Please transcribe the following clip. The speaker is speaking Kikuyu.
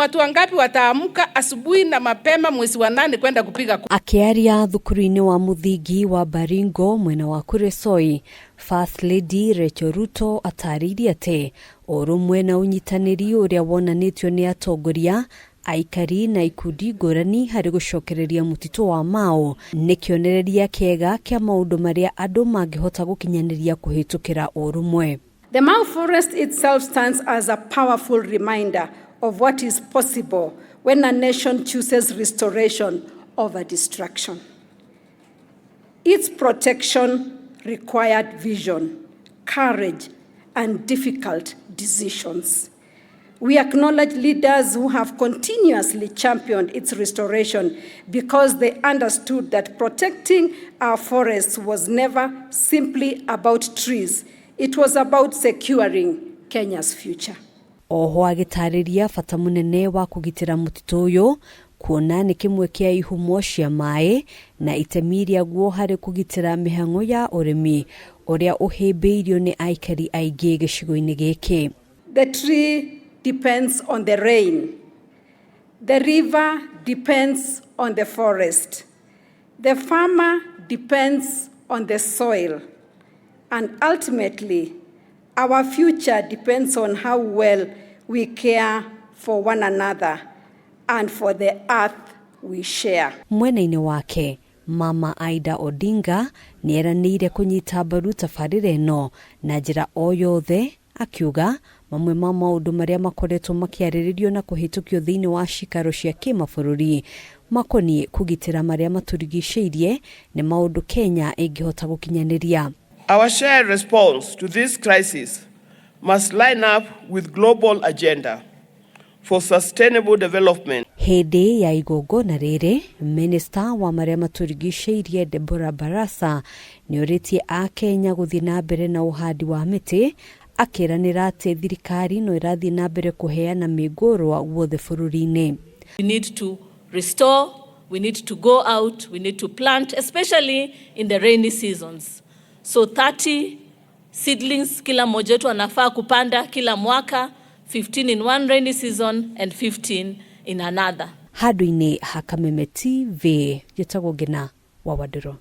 Watu wangapi wataamka asubuhi na mapema mwezi wa 8 kwenda kupiga kura? Akĩaria thukuru-inĩ wa mũthingi wa Baringo mwena wa Kuresoi, First Lady Rachel Ruto atarĩirie atĩ ũrũmwe na ũnyitanĩri ũrĩa wonanĩtio nĩ atongoria, aikari na ikundi ngũrani harĩ gũcokereria mũtitũ wa Mau nĩ kĩonereria kĩega kĩa maũndũ marĩa andũ mangĩhota gũkinyanĩria kũhĩtũkĩra ũrũmwe. The Mau Forest itself stands as a powerful reminder of what is possible when a nation chooses restoration over destruction. Its protection required vision, courage, and difficult decisions. We acknowledge leaders who have continuously championed its restoration because they understood that protecting our forests was never simply about trees. It was about securing Kenya's future. Oho agĩtarĩria bata mũnene wa kũgitĩra mũtitũ ũyũ kuona nĩ kĩmwe kĩa ihumo cia maĩ na itemi rĩaguo harĩ kũgitĩra mĩhang'o ya ũrĩmi ũrĩa ũhĩmbĩirio nĩ aikari aingĩ gĩcigo-inĩ gĩkĩ. The tree depends on the rain. The river depends on the forest. The farmer depends on the soil. And ultimately, our future depends on how well we care for one another and for the earth we share. Mwena-inĩ wake, Mama Aida Odinga nĩ eranĩire kũnyita mbaru tabarĩra ĩno na njĩra o yothe, akiuga mamwe ma maũndũ marĩa makoretwo makĩarĩrĩrio na kũhĩtũkio thĩinĩ wa cikaro cia kĩmabũrũri makoniĩ kũgitĩra marĩa matũrigicĩirie nĩ maũndũ Kenya ĩngĩhota gũkinyanĩria. Our shared response to this crisis must line up with global agenda for sustainable development. Hĩndĩ ya igongona rĩrĩ, minista wa marĩa matũrigicĩirie Deborah Barasa nĩ orĩtie akenya gũthiĩ na mbere na ũhandi wa mĩtĩ, akĩranĩra atĩ thirikari no ĩrathiĩ na mbere kũheana mĩngũrwa guothe bũrũri-inĩ. We need to restore, we need to go out, we need to plant, especially in the rainy seasons. So 30 seedlings kila mmoja wetu anafaa kupanda kila mwaka, 15 in one rainy season and 15 in another. Handũ-inĩ ha Kameme TV, njĩtagwo Ngina wa Wandũrũ.